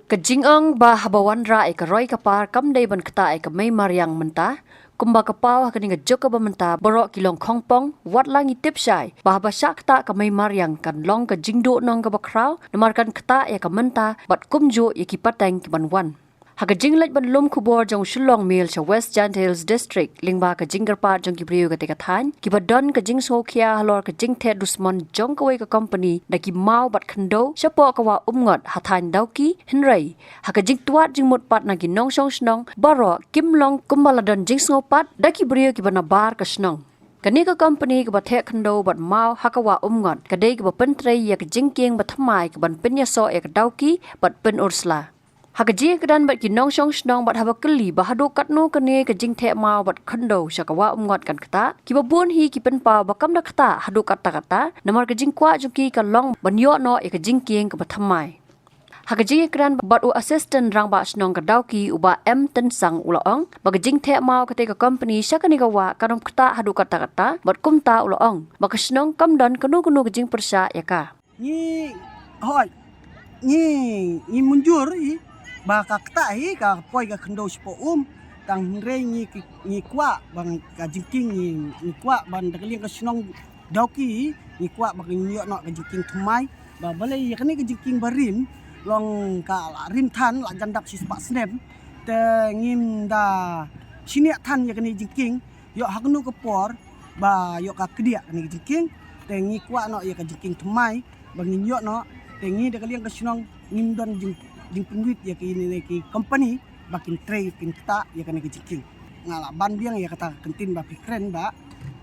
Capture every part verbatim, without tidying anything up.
Ka jingong ba haba wanrah ïa ka roi ka par kam dei ban ktah ïa ka mei mariang mynta, kumba ka paw ha kane ka juk kaba mynta baroh ki long khongpong, wat la ngi tip shai ba haba shah ktah ka mei mariang kan long ka jingduhnong kaba khraw, namar kan ktah ïa ka mynta bad kumjuh ïa ki pateng ki ban wan. Ha ka jingleit ban lum khubor jong Shillong Mail sha West Jaintia Hills District, lyngba ka jingkyrpad jong ki briew kata ka thaiñ, kiba don ka jingsngewkhia halor ka jingtheh dusmon jong kawei ka company da ki maw bad khyndew shapoh ka wah Umngot ha thaiñ Dawki, hynrei ha ka jingtwad jingmut pat na ki nongshong shnong baroh kim long kumba la don jingsngewpat da ki briew kiba nabar ka shnong. Kane ka company kaba theh khyndew bad maw ha ka wah Umngot ka dei kaba pyntrei ïa ka jingkieng ba thymmai kaban pynïasoh ïa ka Dawki bad pynursla. Ha ka jingkren bad ki nongshong shnong bad haba kylli ba haduh katno kane ka jingtheh maw bad khyndew sha ka wah Umngot kan ktah, kiba bun hi ki pynpaw ba kam da ktah haduh katta katta, namar ka jingkwah jong ki ka long ban ïoh noh ïa ka jingkieng kaba thymmai. Ha ka jingkren bad u Assistant Rangbah Shnong ka Dawki, u Bah M Tynsang, u la ong ba ka jingtheh maw kata ka company sha kane ka wah kan ym ktah haduh katta katta, bad kumta u la ong ba ka shnong kam don kano kano ka jingpyrshah ïa ka. Ngi, hoi, ngi, ngi mynjur hi ba ka ktah hi ka poi ka khyndew shapoh um, tang hynrei ngi ki-, ngi kwah ba ka jingkieng ngi, ngi kwah ba da ka liang ka shnong Dawki, ngi kwah ba ngin ïoh noh ka jingkieng thymmai, ba balei ïa kane ka jingkieng barim long ka la rim than, la jan dap shispah snem. Te ngim da shaniah than ïa kane ka jingkieng, ïoh ha kano ka por ba ïoh ka kdiah kane ka jingkieng. Te ngi kwah noh ïa ka jingkieng thymmai ba ngin ïoh noh. Te ngi da ka liang ka shnong ngim don jing, jingpynwit ïa kine ki company ba kin trei kin ktah ïa kane ka jingkieng. Nga la ban biang ïa kata ka kyntien ba phi kren ba,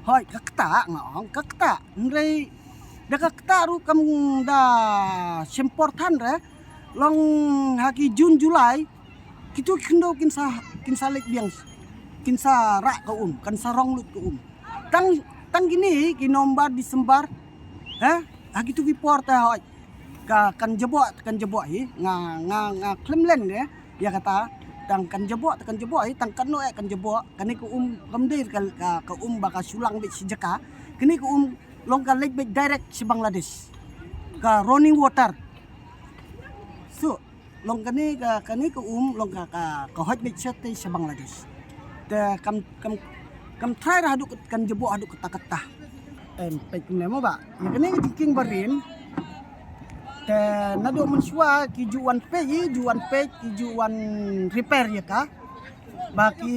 hoi, ka ktah, nga ong ka ktah, hynrei da ka ktah ruh kam da shim por than re. Long ha ki June, July, kitu ki khyndew kin sa, kin sa leit biang, kin sa rah ka um, kan sa rong lut ka um. Tang, tang kine ki November, December, ha, ha kitu ki por te, hoi, ka, kan jaboh, kan jaboh hi, nga, nga, nga khlem len de ïa kata, tang kan jaboh, kan jaboh hi, tang katno eh kan jaboh. Kane ka um kam dei ka, ka, ka um ba ka shu lang beit shi jaka. Kane ka um long ka leit beit direct sha Bangladesh, ka running water. So long kane ka, kane ka um long ka, ka, ka hoi beit shatei sha Bangladesh. Te kam, kam, kam trai ra haduh kan jaboh haduh katta katta. Em, peit kumne mo ba, ïa kane ka jingkieng barim. Te naduh mynshuwa ki ju wan peit, ju wan peit, ki ju wan repair ïa ka. Ba ki,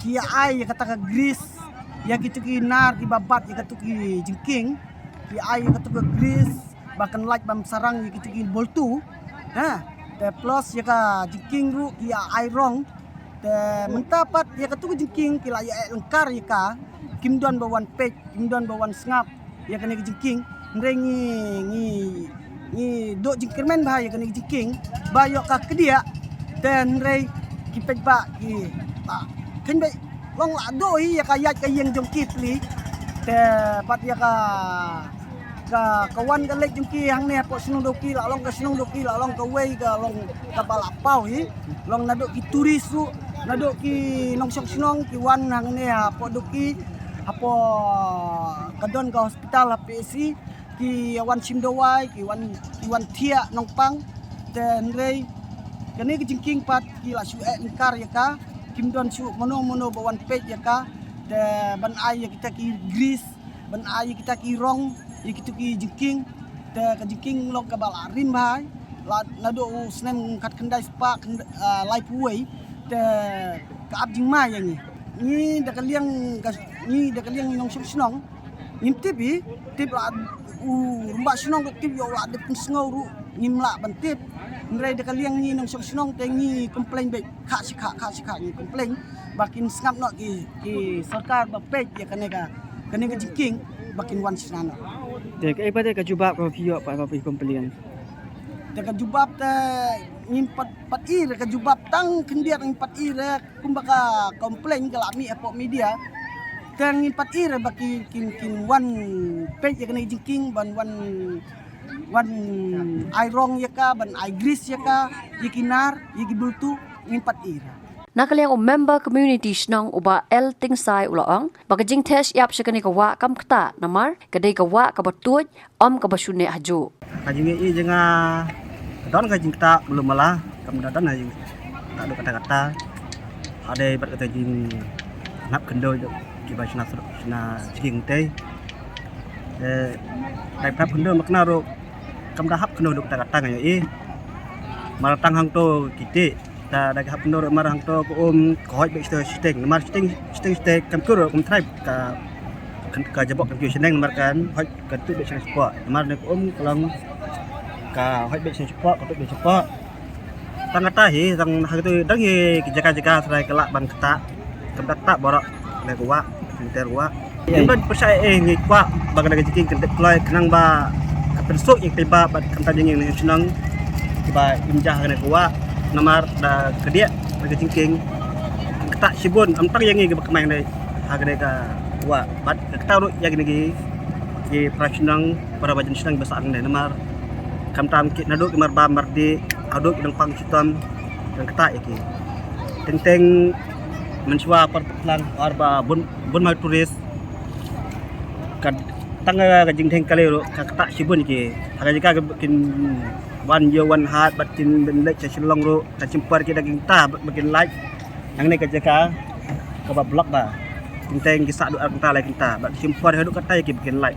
ki ai ïa kata ka grease ïa kitu ki nar kiba bat ïa katu ki jingkieng. Ki ai ïa katu ka grease ba kan lait bam sarang ïa kitu ki boltu. Ha, te plus ïa ka jingkieng ruh ki ai rong. Te mynta pat ïa katu ka jingkieng ki la ïa eh lyngkar ïa ka. Kim don ba wan peit, kim don ba wan sngap ïa kane ka jingkieng. Hynrei ngi, ngi, ngi duh jingkyrmen bha ïa kane ka jingkieng ba ïoh ka kdiah. Te hynrei ki peit ba ki, ba khein beit long la duh hi ïa ka ïaid ka ïeng jong ki pli. Te bad ïa ka, ka, ka wan ka leit jong ki hangne hapoh shnong Dawki, la long ka shnong Dawki, la long kawei ka long kaba la paw hi. Long naduh ki tourist ruh, naduh ki nongshong shnong ki wan hangne hapoh Dawki, hapoh ka don ka hospital ha P H C, ki wan shim dawai, ki wan, ki wan thiah nongpang. Te hynrei kane ka jingkieng pat ki la shu eh lyngkar ïa ka. Kim don shuh mano mano ba wan peit ïa ka. Te ban ai ïa kita ki grease, ban ai ïa kita ki rong ïa kitu ki jingkieng. Te ka jingkieng long kaba la rim bha, la naduh u snem khatkhyndai spah khyndai, ah, laiphew wei. Te ka ap jingma ïa ngi. Ngi da ka liang ka, ngi da ka liang ngi nongshong shnong ngim tip hi. Tip la u rangbah shnong ruh tip ïoh la dep pynsngew ruh ngim lah ban tip. Hynrei da ka liang ngi nongshong shnong te ngi complain beit kha shi kha, kha shi kha ngi complain ba kin sngap noh ki, ki sorkar ba peit ïa kane ka, kane ka jingkieng ba kin wan shna noh. Te kaei pat ka jubab kaba phi ïoh pat ba phi complain? Te ka jubab te ngim pat, pat i re ka jubab, tang khyndiat ngim pat i re. Kumba ka complain ka la mih hapoh media. Te ngim pat i re ba ki, kin, kin wan peit ïa kane ka jingkieng ban wan, wan ai rong ïa ka, ban ai grease ïa ka, ïa ki nar, ïa ki bultu, ngim pat i re. Na ka liang u member community shnong u Bah L Tyngsai u la ong ba ka jingtheh shyiap sha kane ka wah kam ktah namar ka dei ka wah kaba tuid, ym kaba shu neh hajuh. Ka jingïohi jong nga Don ka jingktah mala mala, kam da don ha jingktah duk katta katta. Ade bad kata jinghap khyndew duk kiba shna sru-, shna jingkieng te. Eh, dei hap khyndew ma kane ruh kam da hap khyndew duk katta katta nga ïohi. Mar tang hangto kiti. Ta da ka hap khyndew ruh mar hangto ka um ka hoi bad shiteng shiteng. Mar shiteng shiteng shiteng kam kur ruh kum trai ka, ka jabok kam kiew shneng mar kan hoi ka tu bad shiteng shipok. Mar ne ka um ka long ka hoi bad shiteng shipok, ka tu bad shipok. Tang kata hi, tang ha katu dang hi ki jaka jaka trai ka lah ban ktah. Kam da ktah baroh ne ka wah, ki ter wah. Ngi ban pyrshah eh ngi kwah ba ka da ka jingkieng kan dep kloi khnang ba ka pynsuk ïa ki paidbah bad khamtam ïa ngi na shnong kiba im ja ha kane ka wah namar da ka diah da ka jingkieng kan ktah shibun, ym tang ïa ngi kiba kmai ne ha kane ka wah bad ka ktah ruh ïa kine ki, ki para shnong, para ba jan shnong ba sah ne namar khamtam ki naduh ki marbam mardih haduh ki nongpang shitom kan ktah ïa ki. Teng teng mynshuwa por tlang ar ba bun bun mai tourist. Ka tang ka jingdheng kali ruh ka ktah shibun ki. Ha ka jaka kin wan ïa wan hat bad kin ban leit sha Shillong ruh ka shim por ki da kin ktah bad ba kin lait. Hangne ka jaka kaba block ba. Teng teng ki sah duk ar kynta lai kynta bad shim por haduh katta ïa ki ba kin lait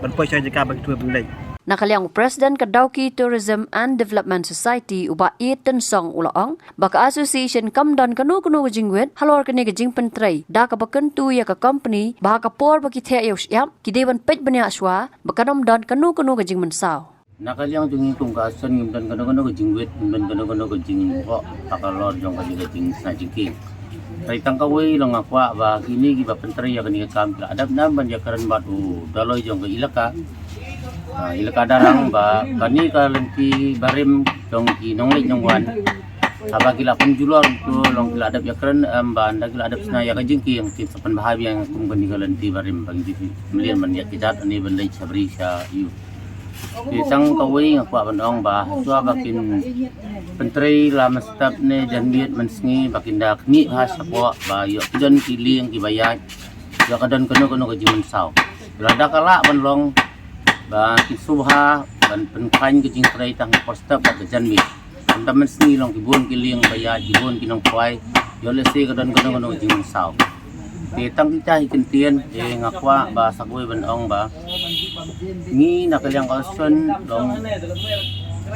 ban poi sha jaka ba ki tu ban leit. Na ka liang u President ka Dawki Tourism and Development Society u Bah E Tynsong u la ong ba ka association kam don kano kano ka jingwit halor kane ka jingpyntrei da kaba kyntu ïa ka company ba ha ka por ba ki theh ïa u shyiap ki dei ban peit bniah shuwa ba kan ym don kano kano ka jingmynsaw. Na ka liang jong ngi kum ka association ngim don kano kano ka jingwit, ngim don kano kano ka jingboh ha ka lor jong kane ka jingsna jingkieng. Tang kawei long nga kwah ba kine kiba pyntrei ïa kane ka kam ki la dep nam ban ïakren bad u Dolloi jong ka Elaka, ah, Elaka Darrang ba kane ka lynti barim jong ki nongleit nongwan, haba ki la pynjulor to long ki la dep ïakren em ba ynda ki la dep shna ïa ka jingkieng kin sa pynbha biang kum kane ka lynti barim ba ngi mlien ban ïa ki jat ne ban leit sha bri sha ïew. Te tang kawei nga kwah ban ong ba shuwa ba kin pyntrei la mynstep ne janmiet mynsngi ba kin da khmih bha shapoh ba ïoh ki don ki lieng kiba ïaid, ïoh ka don kano kano ka jingmynsaw. Lada ka lah ban long ba kin sngewbha ban pynkhlaiñ ka jingtrei tang por step bad ka janmiet. Khamtam mynsngi long ki bun ki lieng ba ïaid, ki bun ki nongkhwai, ïoh lehse ka don kano kano ka jingmynsaw. Te tang kita hi kyntien, te nga kwah ba sa kawei ban ong ba ngi na ka liang ka association long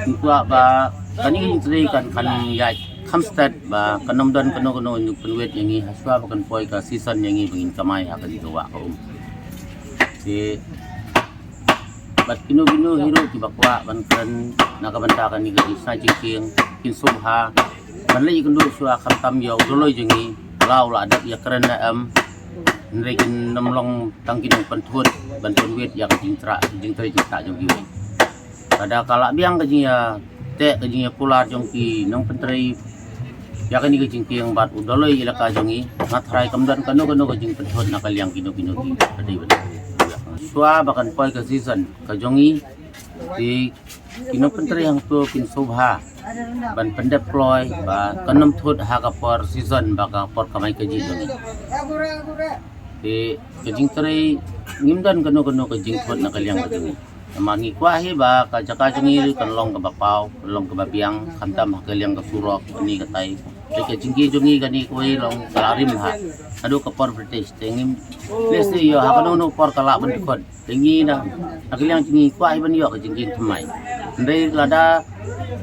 ngi kwah ba kane ka jingtrei kan, kan ïaid kham stet ba kan ym don kano kano ka jingpynwit ïa ngi ha shuwa ba kan poi ka season ïa ngi ba ngin kamai ha kane ka wah ka um. Te bad kino kino hi ruh kiba kwah ban kren na ka bynta kane ka jingsna jingkieng kin sngewbha ban leit ïakynduh shuwa khamtam ïa u Dolloi jong ngi, la u la dep ïakren ne em. Hynrei kin ym long tang ki nongpynthut ban pynwit ïa ka jingtrei, jingtrei jingktah jong kiwei. Lada ka lah biang ka jingïateh, ka jingïakular jong ki nongpyntrei ïa kane ka jingkieng bad u Dolloi Elaka jong ngi, nga tharai kam don kano kano ka jingpynthut na ka liang kino kino ki. Ka dei ban shuwa ba kan poi ka season ka jong ngi, te ki nongpyntrei hangto kin sngewbha ban pyndep kloi ba kan ym thut ha ka por season ba ka por kamai kajih jong ngi. Te ka jingtrei ngim don kano kano ka jingthut na ka liang ka jong ngi. Namar ngi kwah hi ba ka jaka jong ngi kan long kaba paw, kan long kaba biang, khamtam ha ka liang ka surok, kane katai. Te ka jingkieng jong ngi kane kawei long ka la rim ha. Haduh ka por British, te ngim lehse ïoh ha kano kano por ka lah ban dkhot. Te ngi na, na ka liang jong ngi kwah hi ban ïoh ka jingkieng thymmai. Hynrei lada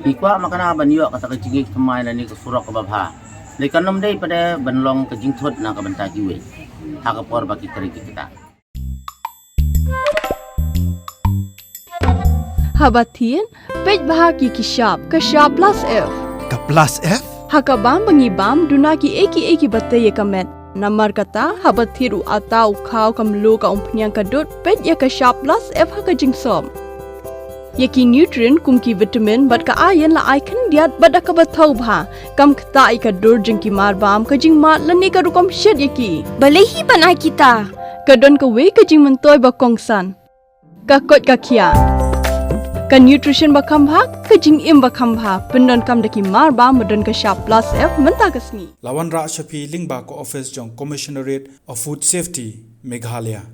ngi kwah ma kane ban ïoh kata ka jingkieng thymmai na ne ka surok kaba bha. Hynrei kan ym dei pat ban long ka jingthut na ka bynta kiwei ha ka por ba ki trei ki ktah. Haba thied, peit bha ki ki shap, ka shap plus F. Ka plus F? Ha ka bam ba ngi bam, duna ki ei ki ei kiba tei ïa ka met. Namar kata, haba thied u atta u khaw ka mluh ka umphniang ka dud, peit ïa ka shap plus F ha ka jingsop. Ïa ki nutrient kum ki vitamin bad ka iron la ai khyndiat bad da kaba thaw bha. Kam ktah ïa ka dur jong ki marbam, ka jingmad lane ka rukom shet ïa ki. Balei hi ban ai kita? Ka don kawei ka jingmyntoi ba kongsan. Ka koit ka khiah. Ka nutrition ba kham bha, ka jingim ba kham bha. Pyndonkam da ki marbam ba don ka shap plus F mynta ka sngi. La wanrah sha phi lyngba ka office jong Commissionerate of Food Safety, Meghalaya.